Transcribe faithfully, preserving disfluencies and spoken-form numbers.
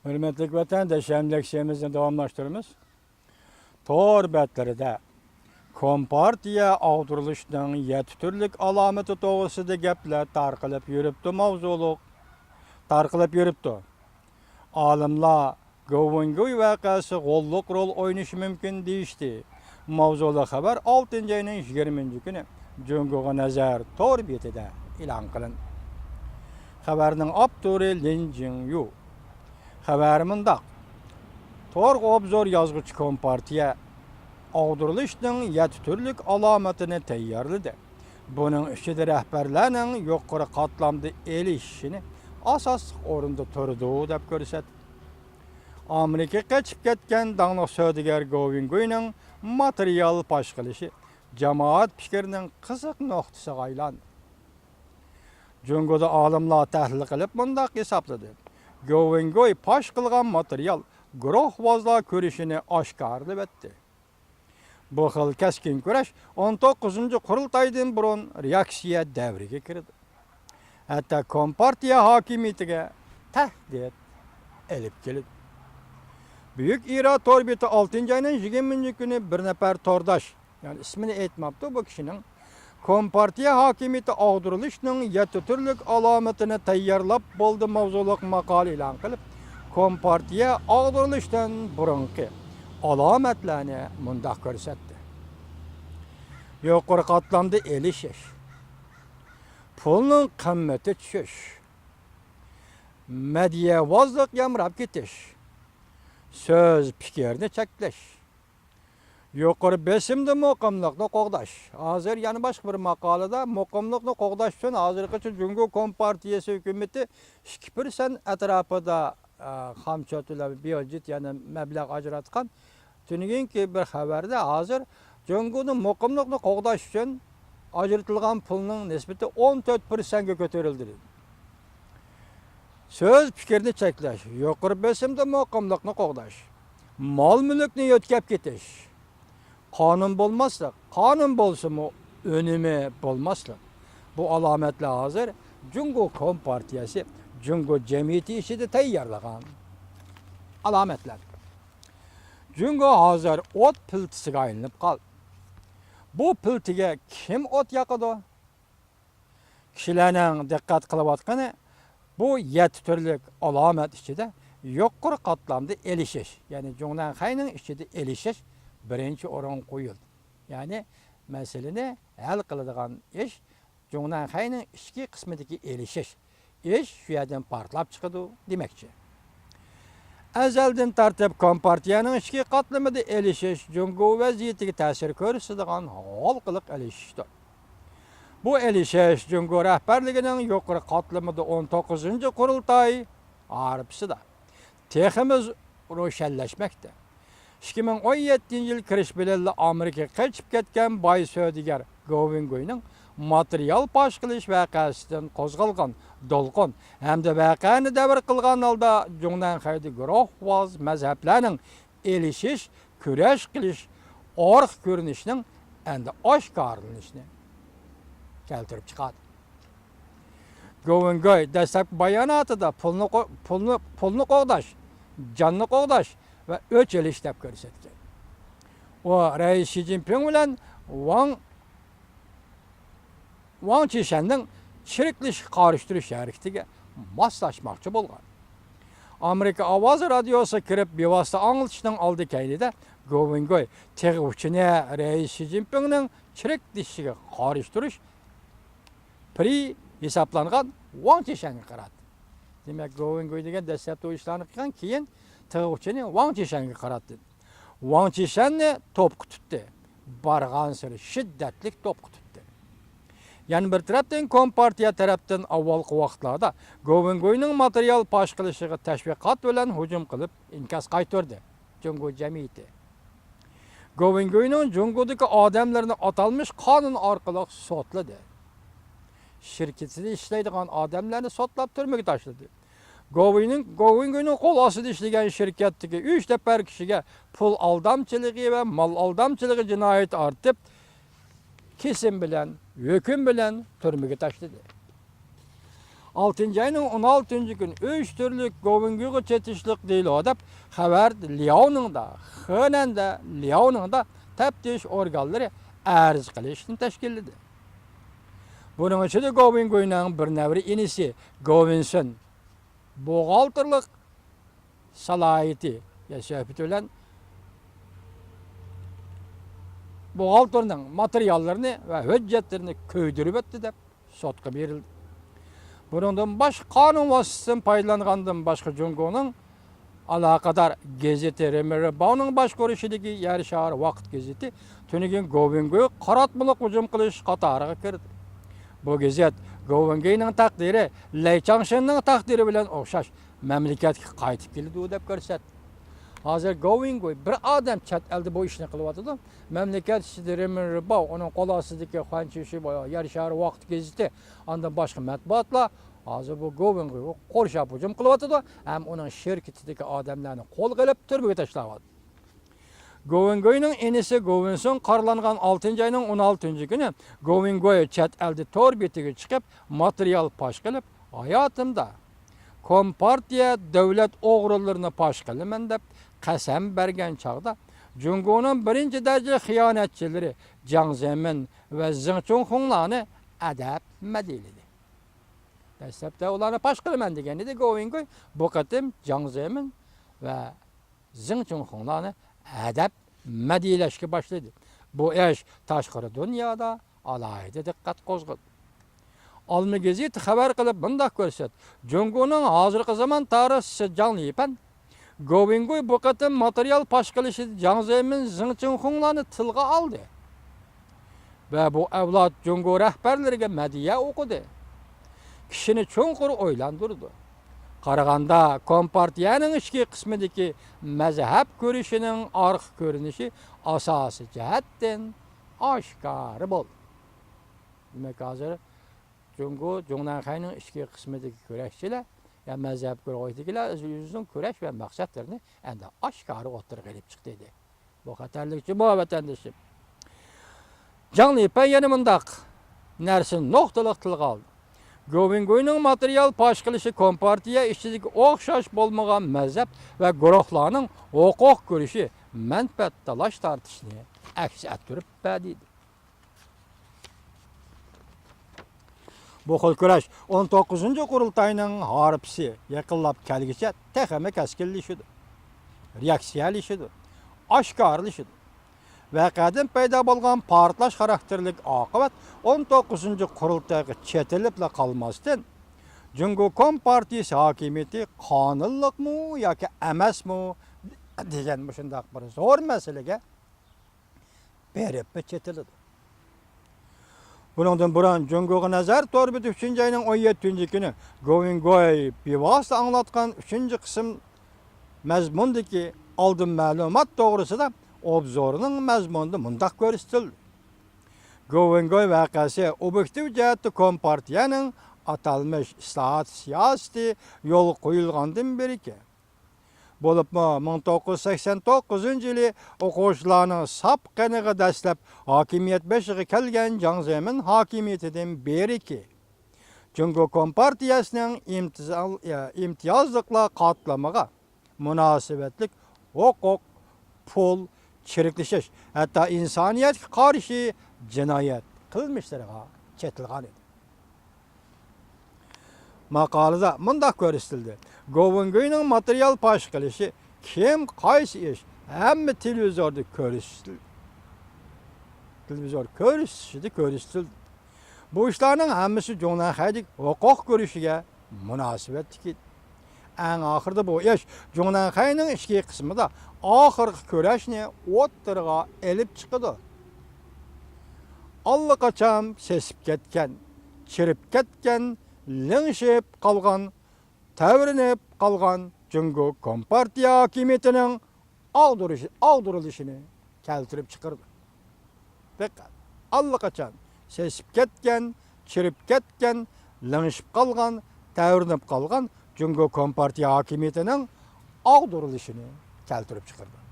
ھۆرمەتلىك ۋەتەنداش، ھەمدە لېكسىيەمىزنى داۋاملاشتۇرىمىز. تور بەتلىرىدە كومپارتىيە ئاغدۇرۇلۇشنىڭ يەتتە تۈرلۈك ئالامىتى توغرىسىدا گەپلەر تارقىلىپ يۈرۈپتۇ ماۋزۇلۇق. تارقىلىپ يۈرۈپتۇ. ئالىملار گوۋېنگوي ۋەقەسى غوللۇق رول ئوينىشى مۇمكىن دېيىشتى. ماۋزۇلۇق خەۋەر ئالتىنچى ئاينىڭ يىگىرمىنچى كۈنى جۇڭگوغا نەزەر تور بېتىدە ئېلان قىلىندى. خەۋەرنىڭ ئاپتورى لىن جىڭيۇ. خەۋەر مۇنداق. تورغا ئوبزور يازغۇچى كومپارتىيە ئاغدۇرۇلۇشنىڭ يەتتە تۈرلۈك ئالامىتىنى تەييارلىدى. بۇنىڭ ئىچىدە رەھبەرلەرنىڭ يۇقىرى قاتلامدا ئېلىشىشىنى ئاساسلىق ئورۇندا تۇرىدۇ، دەپ كۆرسەتتى. ئامېرىكىغا قېچىپ كەتكەن داڭلىق سودىگەر گوۋېنگوينىڭ ماتېرىيال پاش قىلىشى جامائەت پىكرىنىڭ قىزىق نۇقتىسىغا ئايلاندى. جۇڭگودا ئالىملار تەھلىل قىلىپ مۇنداق ھېسابلىدى: گوۋېنگوي پاش قىلغان ماتېرىيال گۇرۇھۋازلار كۈرىشىنى ئاشكارىلىۋەتتى. بۇ خىل كەسكىن كۈرەش ئون توققۇزىنچى قۇرۇلتايدىن بۇرۇن رېئاكسىيە دەۋرىگە كىرىدۇ. ھەتتا كومپارتىيە ھاكىمىيىتىگە تەھدىت ئېلىپ كېلىدۇ. بۈيۈك ئىرا تور بېتى ئالتىنچى ئاينىڭ يىگىرمىنچى كۈنى بىر نەپەر تورداش، يەنى ئىسمىنى ئېيتماپتۇ بۇ كىشىنىڭ، كومپارتىيە ھاكىمىيىتى ئاغدۇرۇلۇشنىڭ يەتتە تۈرلۈك ئالامىتىنى تەييارلاپ بولدى ماۋزۇلۇق ماقالە ئېلان قىلىپ، كومپارتىيە ئاغدۇرۇلۇشتىن بۇرۇنقى ئالامەتلەرنى مۇنداق كۆرسەتتى: يۇقىرى قاتلامدا ئېلىشىش، پۇلنىڭ قىممىتى چۈشۈش، مەدھىيەۋازلىق يامراپ كېتىش، سۆز پىكىرنى چەكلەش، يۇقىرى بېسىمدا مۇقىملىقنى قوغداش. ھازىر يەنە باشقا بىر ماقالىدا مۇقىملىقنى قوغداش ئۈچۈن ھازىرغىچە جۇڭگو كومپارتىيىسى ھۆكۈمىتى ئىككى پىرسەنت ئەتراپىدا، ئە، خامچوت بىلەن بيۇجېت، يەنى مەبلەغ ئاجراتقان. تۈنۈگۈنكى بىر خەۋەردە ھازىر جۇڭگونىڭ مۇقىملىقنى قوغداش ئۈچۈن ئاجرىتىلغان پۇلنىڭ نىسبىتى ئون تۆت پىرسەنتكە كۆتۈرۈلدى. سۆز پىكىرنى چەكلەش، يۇقىرى بېسىمدا مۇقىملىقنى قوغداش، مال مۈلۈكنى يۆتكەپ كېتىش، قانۇن بولماسلىق، قانۇن بولسىمۇ ئۈنۈمى بولماسلىق. بۇ ئالامەتلەر ھازىر جۇڭگو كومپارتىيەسى جۇڭگو جەمئىيىتى ئىچىدە تەييارلىغان ئالامەتلەر. جۇڭگو ھازىر ئوت پىلتىسىگە ئايلىنىپ قالدى. بۇ پىلتىگە كىم ئوت ياقىدۇ؟ كىشىلەرنىڭ دىققەت قىلىۋاتقىنى بۇ يەتتە تۈرلۈك ئالامەت ئىچىدە يۇقىرى قاتلامدا ئېلىشىش، يەنى جۇڭنەنخەينىڭ ئىچىدە ئېلىشىش بىرىنچى ئورۇنغا قويۇلدى. يەنى مەسىلىنى ھەل قىلىدىغان ئىش جۇڭنەنخەينىڭ ئىچكى قىسمىدىكى ئېلىشىش. ئىش شۇ يەردىن پارتلاپ چىقىدۇ دېمەكچى. ئەزەلدىن تارتىپ كومپارتىيەنىڭ ئىچكى قاتلىمىدا ئېلىشىش جۇڭگو ۋەزىيىتىگە تەسىر كۆرسىتىدىغان ھالقىلىق ئېلىشىشتۇر. بۇ ئېلىشىش جۇڭگو رەھبەرلىكىنىڭ يۇقىرى قاتلىمىدا ئون توققۇزىنچى قۇرۇلتاي ھارپىسىدا تېخىمۇ روشەنلەشمەكتە. ئىككى مىڭ ئون يەتتىنچى يىل كىرىش بىلەنلا ئامېرىكىغا قېچىپ كەتكەن باي سودىگەر گوۋېنگوينىڭ ماتېرىيال پاش قىلىش ۋەقەسىدىن قوزغالغان دولقۇن ھەمدە ۋەقەنى دەۋر قىلغان ھالدا جۇڭنەنخەيدە گۇرۇھۋاز مەزھەپلەرنىڭ ئېلىشىش، كۈرەش قىلىش ئارقا كۆرۈنۈشىنىڭ ئەمدى ئاشكارىلىنىشىنى كەلتۈرۈپ چىقاردى. گوۋېنگوي دەسلەپكى باياناتىدا پۇلنى قو-، پۇلنى، پۇلنى قوغداش، جاننى قوغداش ۋە ئۆچ ئېلىش دەپ كۆرسەتكەن. ئۇ رەئىس شى جىنپىڭ بىلەن ۋاڭ، ۋاڭ چىشەننىڭ چىرىكلىشىشكە قارشى تۇرۇش ھەرىكىتىگە ماسلاشماقچى بولغان. ئامېرىكا ئاۋازى رادىيوسىغا كىرىپ بىۋاسىتە ئاڭلىتىشنىڭ ئالدى كەينىدە گوۋېنگوي تېغى ئۇچىنى رەئىس شى جىنپىڭنىڭ چىرىكلىشىشىگە قارشى تۇرۇش پىرى ھېسابلانغان ۋاڭ چىشەنگە قاراتتى. دېمەك، گوۋېنگوي دېگەن دەسلەپتە ئۇ ئىشلارنى قىلغان، كېيىن تىغ ئۇچىنى ۋاڭ چىشەنگە قاراتتى. ۋاڭ چىشەننى توپقا تۇتتى. بارغانسېرى شىددەتلىك توپقا تۇتتى. يەنە بىر تەرەپتىن، كومپارتىيە تەرەپتىن ئاۋۋالقى ۋاقىتلاردا گوۋېنگوينىڭ ماتېرىيال پاش قىلىشىغا تەشۋىقات بىلەن ھۇجۇم قىلىپ ئىنكاس قايتۇردى. جۇڭگو جەمئىيىتى گوۋېنگوينىڭ جۇڭگودىكى ئادەملىرىنى ئاتالمىش قانۇن ئارقىلىق سوتلىدى. شىركىتىدە ئىشلەيدىغان ئادەملەرنى سوتلاپ تۈرمىگە تاشلىدى. گوۋېنىڭ، گوۋېنگوينىڭ قول ئاستىدا ئىشلىگەن شىركەتتىكى ئۈچ نەپەر كىشىگە پۇل ئالدامچىلىقى ۋە مال ئالدامچىلىقى جىنايىتى ئارتىپ، كېسىم بىلەن، ھۆكۈم بىلەن تۈرمىگە تاشلىدى. ئالتىنچى ئاينىڭ ئون ئالتىنچى كۈنى ئۈچ تۈرلۈك گوۋېنگۇيغا چېتىشلىق دېلودا خەۋەر لياۋنىڭدا، خېنەندە، لياۋنىڭدا تەپتىش ئورگانلىرى ئەرز قىلىشنى تەشكىللىدى. بۇنىڭ ئىچىدە گوۋېنگۇينىڭ بىر نەۋرە ئىنىسى گوۋېنسون بوغالتىرلىق سالاھىيىتى يا سۆھبىتى بىلەن بوغالتىرنىڭ ماتېرىياللىرىنى ۋە ھۆججەتلىرىنى كۆيدۈرۈۋەتتى دەپ سوتقا بېرىلدى. بۇنىڭدىن باشقا، قانۇن ۋاسىتىسىدىن پايدىلانغاندىن باشقا، جۇڭگونىڭ ئالاقىدار گېزىتى رېمېنرېباۋنىڭ باشقۇرۇشىدىكى يەر شارى ۋاقىت گېزىتى تۈنۈگۈن گوۋېنگۇيغا قاراتمىلىق ھۇجۇم قىلىش قاتارىغا كىردى. بۇ گېزىت گوۋېنگۇينىڭ تەقدىرى لەي چاڭشېننىڭ تەقدىرى بىلەن ئوخشاش مەملىكەتكە قايتىپ كېلىدۇ دەپ كۆرسەتتى. ھازىر گوۋېنگۇي بىر ئادەم چەت ئەلدە بۇ ئىشنى قىلىۋاتىدۇ. مەملىكەت ئىچىدە رېمېنرېباۋ، ئۇنىڭ قول ئاستىدىكى خۇەنچۈشى يەر شارى ۋاقىت گېزىتى، ئاندىن باشقا مەتبۇئاتلار ھازىر بۇ گوۋېنگۇيغا قورشاپ ھۇجۇم قىلىۋاتىدۇ ھەم ئۇنىڭ شىركىتىدىكى ئادەملەرنى قولغا ئېلىپ تۈرمىگە تاشلاۋاتىدۇ. گوۋېنگۇينىڭ ئىنىسى گوۋېنسون قارىلانغان ئالتىنچى ئاينىڭ ئون ئالتىنچى كۈنى گوۋېنگۇي چەت ئەلدە تور بېتىگە چىقىپ، ماتېرىيال پاش قىلىپ، ھاياتىمدا كومپارتىيە دۆلەت ئوغرىلىرىنى پاش قىلىمەن دەپ قەسەم بەرگەن چاغدا، جۇڭگونىڭ بىرىنچى دەرىجە خىيانەتچىلىرى جاڭ زېمىن ۋە زېڭ چۇڭخۇڭلارنى ئەدەپ مەدھىيەلىدى. دەسلەپتە ئۇلارنى پاش قىلىمەن دېگەن ئىدى گوۋېنگۇي، بۇ قېتىم جاڭ زېمىن ۋە زېڭ چۇڭخۇڭلارنى ئەدەپ مەدھىيەلەشكە باشلىدى. بۇ ئىش تاشقىرى دۇنيادا ئالاھىدە دىققەت قوزغىدى. ئالما گېزىتى خەۋەر قىلىپ مۇنداق كۆرسەتتى: جۇڭگونىڭ ھازىرقى زامان تارىخچىسى جاڭ لىپەن گوۋېنگۇي بۇ قېتىم ماتېرىيال پاش قىلىشىدا جاڭ زېمىن، زېڭ چىڭخۇڭلارنى تىلغا ئالدى ۋە بۇ ئەۋلاد جۇڭگو رەھبەرلىرىگە مەدھىيە ئوقۇدى. كىشىنى چوڭقۇر ئويلاندۇرىدۇ. قارىغاندا، كومپارتىيەنىڭ ئىچكى قىسمىدىكى مەزھەپ كۈرىشىنىڭ ئارقا كۆرۈنۈشى ئاساسىي جەھەتتىن ئاشكارا بولدى. دېمەك، ھازىر جۇڭگو، جۇڭنەنخەينىڭ ئىچكى قىسمىدىكى كۈرەشچىلەر يا مەزھەپ گۇرۇھىدىكىلەر ئۆز-، ئۆزىنىڭ كۈرەش ۋە مەقسەتلىرىنى ئەمدى ئاشكارا ئوتتۇرىغا ئېلىپ چىقتى دېدى. بۇ خەتەرلىك جۇمۇ ۋەتەندىشىم. جاڭ لىپەن يەنە مۇنداق نەرسىنى نۇقتىلىق تىلغا ئالدى. گوۋېنگۇينىڭ ماتېرىيال پاش قىلىشى كومپارتىيە ئىچىدىكى ئوخشاش بولمىغان مەزھەپ ۋە گۇرۇھلارنىڭ ھوقۇق كۈرىشى، مەنپەئەت تالاش-تارتىشىنى ئەكس ئەتتۈرۈپ بەردى. بۇ خىل كۈرەش ئون توققۇزىنچى قۇرۇلتاينىڭ ھارپىسى يېقىنلاپ كەلگۈچە تېخىمۇ كەسكىنلىشىدۇ، رېئاكسىيەلىشىدۇ، ئاشكارىلىشىدۇ. ۋەقەدىن پەيدا بولغان پارتلاش خاراكتېرلىك ئاقىۋەت ئون توققۇزىنچى قۇرۇلتايغا چېتىلىپلا قالماستىن، جۇڭگو كومپارتىيىسى ھاكىمىيىتى قانۇنلۇقمۇ ياكى ئەمەسمۇ دېگەن مۇشۇنداق بىر زور مەسىلىگە بېرىپمۇ چېتىلىدۇ. بۇنىڭدىن بۇرۇن جۇڭگوغا نەزەر تور بېتى ئۈچىنچى ئاينىڭ ئون يەتتىنچى كۈنى گوۋېنگوي بىۋاسىتە ئاڭلاتقان ئۈچىنچى قىسىم مەزمۇندىكى ئالدىن مەلۇمات توغرىسىدا ئوبزورنىڭ مەزمۇنىدا مۇنداق كۆرسىتىلدى: گوۋېنگوي ۋەقەسى ئوبيېكتىپ جەھەتتە كومپارتىيەنىڭ ئاتالمىش ئىسلاھات سىياسىتى يولغا قويۇلغاندىن بېرىكى، بولۇپمۇ مىڭ توققۇز يۈز سەكسەن توققۇزىنچى يىلى ئوقۇغۇچىلارنىڭ ساپ قېنىغا دەسلەپ ھاكىمىيەت بېشىغا كەلگەن جاڭ زېمىن ھاكىمىيىتىدىن بېرىكى، جۇڭگو كومپارتىيەسىنىڭ ئىمتىزال-، ئىمتىيازلىقلار قاتلىمىغا مۇناسىۋەتلىك ھوقۇق، پۇل، چىرىكلىشىش، ھەتتا ئىنسانىيەتكە قارشى جىنايەت قىلمىشلىرىغا چېتىلغان ئىدى. ماقالىدە مۇنداق كۆرسىتىلدى: گوۋېنگۇينىڭ ماتېرىيال پاش قىلىشى، كىم، قايسى ئىش، ھەممە تېلېۋىزوردا كۆرسىتىل-، تېلېۋىزور كۆرسىتىشىدە كۆرسىتىلدى. بۇ ئىشلارنىڭ ھەممىسى جۇڭنەنخەيدىكى ھوقۇق كۈرىشىگە مۇناسىۋەتلىك ئىدى. ئەڭ ئاخىرىدا بۇ ئىش جۇڭنەنخەينىڭ ئىچكى قىسمىدا ئاخىرقى كۈرەشنى ئوتتۇرىغا ئېلىپ چىقىدۇ. ئاللىقاچان سېسىپ كەتكەن، چىرىپ كەتكەن، لىڭشىپ قالغان، تەۋرىنىپ قالغان جۇڭگو كومپارتىيە ھاكىمىيىتىنىڭ ئاغدۇرۇش-، ئاغدۇرۇلۇشىنى كەلتۈرۈپ چىقىرىدۇ. دىققەت! ئاللىقاچان سېسىپ كەتكەن، چىرىپ كەتكەن، لىڭشىپ قالغان، تەۋرىنىپ قالغان جۇڭگو كومپارتىيە ھاكىمىيىتىنىڭ ئاغدۇرۇلۇشىنى كەلتۈرۈپ چىقىرىدۇ.